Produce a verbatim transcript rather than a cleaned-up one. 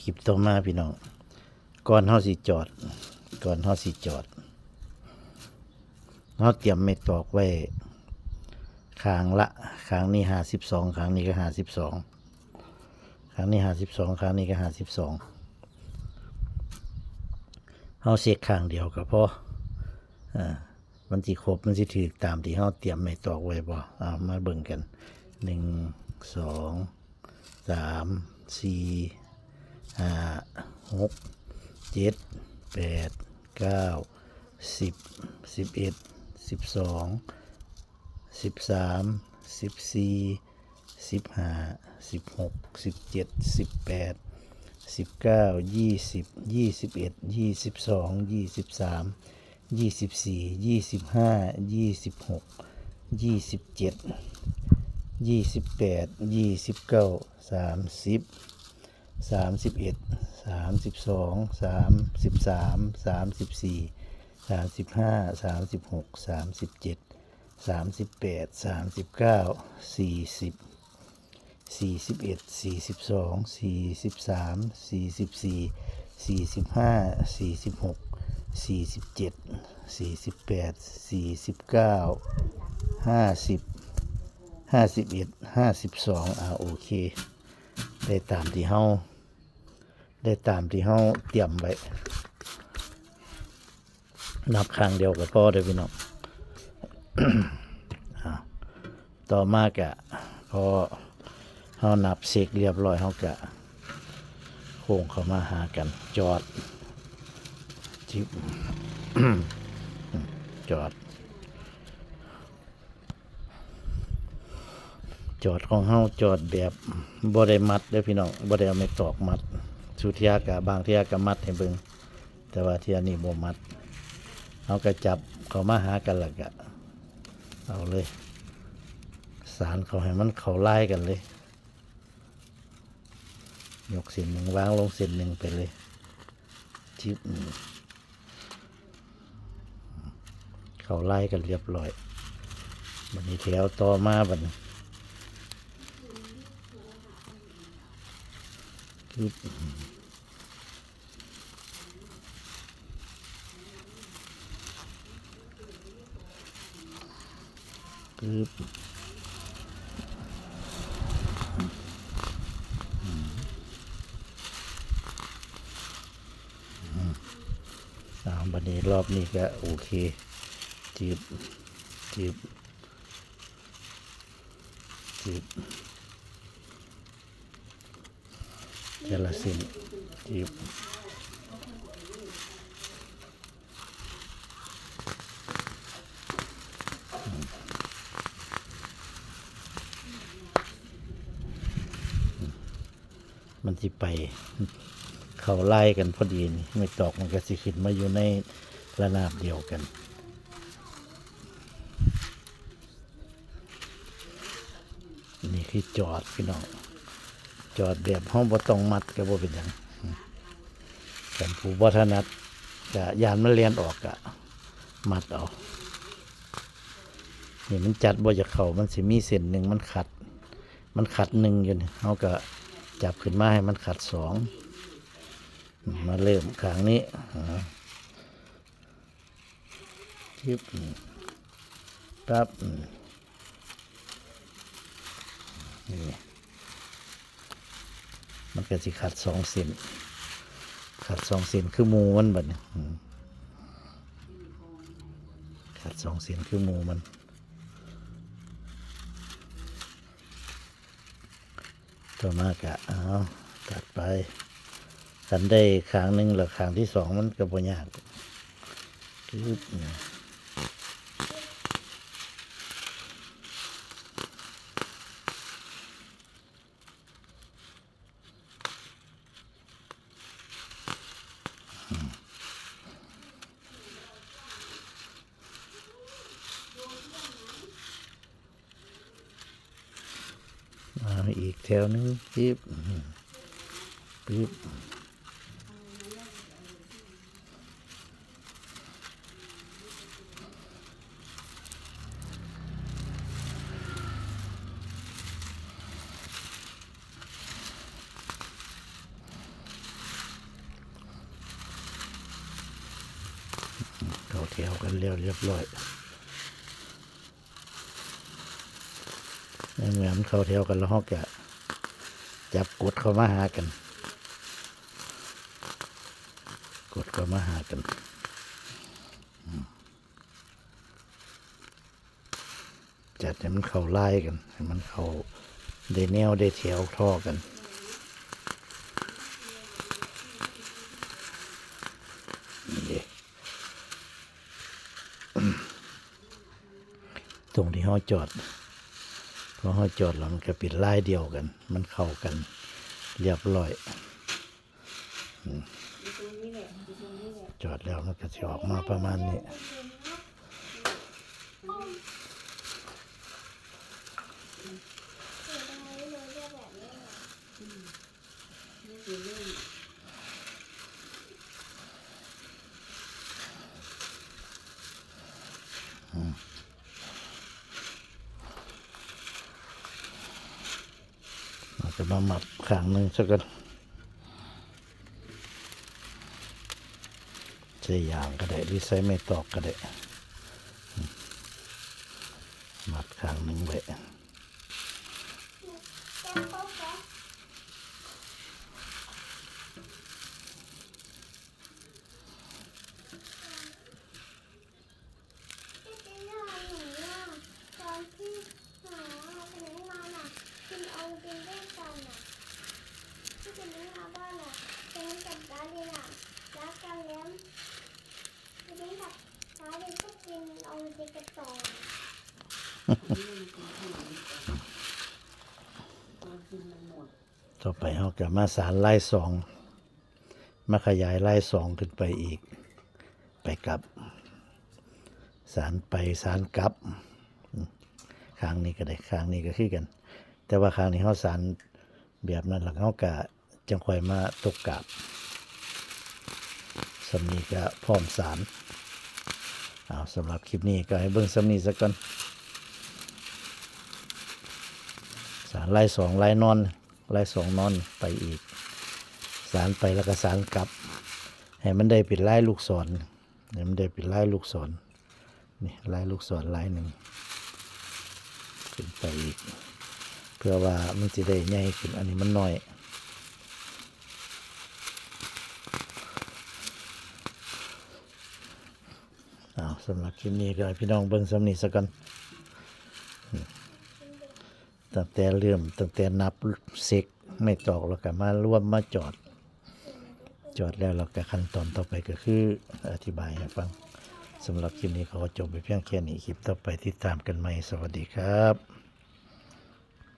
คลิปต่อมาพี่น้อง ก่อนเฮาสิจอด ก่อนเฮาสิจอด เฮาเตรียมไม้ตอกไว้ ข้างละ ข้างนี้ห้าสิบสอง ข้างนี้ก็ห้าสิบสอง ข้างนี้ห้าสิบสอง ข้างนี้ก็ห้าสิบสอง เฮาเช็คข้างเดียวก็พอ อ่า มันสิครบ มันสิถืกตามที่เฮาเตรียมไม้ตอกไว้บ่ เอามาเบิ่งกัน หนึ่ง สอง สาม สี่ ห้า หก เจ็ด แปด เก้า สิบ สิบเอ็ด สิบสอง สิบสาม สิบสี่ สิบห้า สิบหก สิบเจ็ด สิบแปด สิบเก้า ยี่สิบ ยี่สิบเอ็ด ยี่สิบสอง ยี่สิบสาม ยี่สิบสี่ ยี่สิบห้า ยี่สิบหก ยี่สิบเจ็ด ยี่สิบแปด ยี่สิบเก้า สามสิบ สามสิบเอ็ด สามสิบสอง สามสิบสาม สามสิบสี่ สามสิบห้า สามสิบหก สามสิบเจ็ด สามสิบแปด สามสิบเก้า สี่สิบ สี่สิบเอ็ด สี่สิบสอง สี่สิบสาม สี่สิบสี่ สี่สิบห้า สี่สิบหก สี่สิบเจ็ด สี่สิบแปด สี่สิบเก้า ห้าสิบ ห้าสิบเอ็ด ห้าสิบสอง อ่า โอเค ได้ตามที่เฮา ได้ตามที่เฮาเตรียมไว้ นับข้างเดียวก็พอเด้อพี่น้อง อ่า ต่อมากะ พอเฮานับเช็คเรียบร้อย เฮากะโค้งเข้ามาหากัน จอด จิบ จอด จอดของเฮาจอดแบบบ่ได้มัดเด้อพี่น้อง บ่ได้เอาไม้ตอกมัด สุเทื่อกะ บางเทื่อกะมัดให้เบิ่ง แต่ว่าเทื่อนี้บ่มัด เฮากะจับเข้ามาหากันแล้วกะ เอาเลย สานเข้าให้มันเข้าลายกันเลย ยกเส้นหนึ่งวางลงเส้นหนึ่งไปเลย จิบ เข้าลายกันเรียบร้อย บัดนี้แถวต่อมาบัดนี้ จิบ ปึ๊บ อ่า บัดนี้รอบนี้ก็โอเค จิบ จิบ จิบ เทอละเส้น จิบ มันสิไป เข้าลายกันพอดีนี่ ไม้ตอกมันก็สิขึ้นมาอยู่ในระนาบเดียวกัน นี่คือจอดพี่น้อง จอดแบบเฮาบ่ต้องมัดก็บ่เป็นหยัง คันผู้บ่ถนัดก็ย่านมันแล่นออกก็มัดเอา นี่มันจัดบ่อยากเข้า มันสิมีเส้นหนึ่งมันขัด มันขัดหนึ่งอยู่นี่ เฮาก็จับขึ้นมาให้มันขัดสอง มาเริ่มข้างนี้ อ่า จิบ อืม ปั๊บ อืม นี่ มันก็สิขัดสองเส้น ขัดสองเส้นคือหมู่มันบัดนี้ อืม ขัดสองเส้นคือหมู่มัน ต่อมากะ เอา ตัดไป คันได้ข้างหนึ่งแล้วข้างที่สองมันก็บ่ยาก จึ๊บ นี่ มาอีกแถวหนึ่ง จึ๊บ อืม จึ๊บ อื แถวกันแล้วเรียบร้อย ในเมื่อมันเข้าแถวกันแล้ว เราก็จับกดเข้ามาหากัน กดเข้ามาหากัน อืม จัดให้มันเข้าลายกัน ให้มันเข้าได้แนวได้แถวท่อกัน นี่เด้ ตรงที่เราจอด พอเราจอดแล้วมันก็เป็นลายเดียวกัน มันเข้ากันเรียบร้อย อืม จอดแล้วมันก็สิออกมาประมาณนี้ อืม เราจะมามัดข้างหนึ่งซะก่อน ใช้ยางก็ได้ หรือใช้ไม้ตอกก็ได้ อืม มัดข้างหนึ่งไว้ ที่เป็นเรื่องหนูอะ ตอนที่หนูอะเป็นน้องมาน่ะ กินโอวัลตินด้วยกันน่ะ ที่เป็นน้องมาบ้านน่ะ เป็นกับดารินน่ะ รักกันแล้ว เป็นกับดารินก็กินโอวัลตินกันต่อ ต่อไปเราก็มาสานลายสอง มาขยายลายสองขึ้นไปอีก ไปกลับ สานไปสานกลับ ข้างนี้ก็ได้ ข้างนี้ก็คือกัน แต่ว่าข้างนี้เราสานแบบนั้น แล้วเราก็จั่งค่อยมาตกกาบ ส่ำนี้ก็พร้อมสาน เอา สำหรับคลิปนี้ก็ให้เบิ่งส่ำนี้ซะก่อน สานลายสอง ลายนอน ลายสองนอนไปอีก สานไปแล้วก็สานกลับ ให้มันได้เป็นลายลูกศร ให้มันได้เป็นลายลูกศร นี่ ลายลูกศรลายหนึ่ง ขึ้นไปอีก เพื่อว่ามันสิได้ใหญ่ขึ้น อันนี้มันน้อย เอา สำหรับคลิปนี้ก็ให้พี่น้องเบิ่งส่ำนี้ซะก่อน ตั้งแต่เริ่ม ตั้งแต่นับเซกไม้ตอก แล้วก็มารวมมาจอด จอดแล้ว แล้วก็ขั้นตอนต่อไปก็คืออธิบายให้ฟัง สำหรับคลิปนี้ขอจบไปเพียงแค่นี้ คลิปต่อไปติดตามกันใหม่ สวัสดีครับ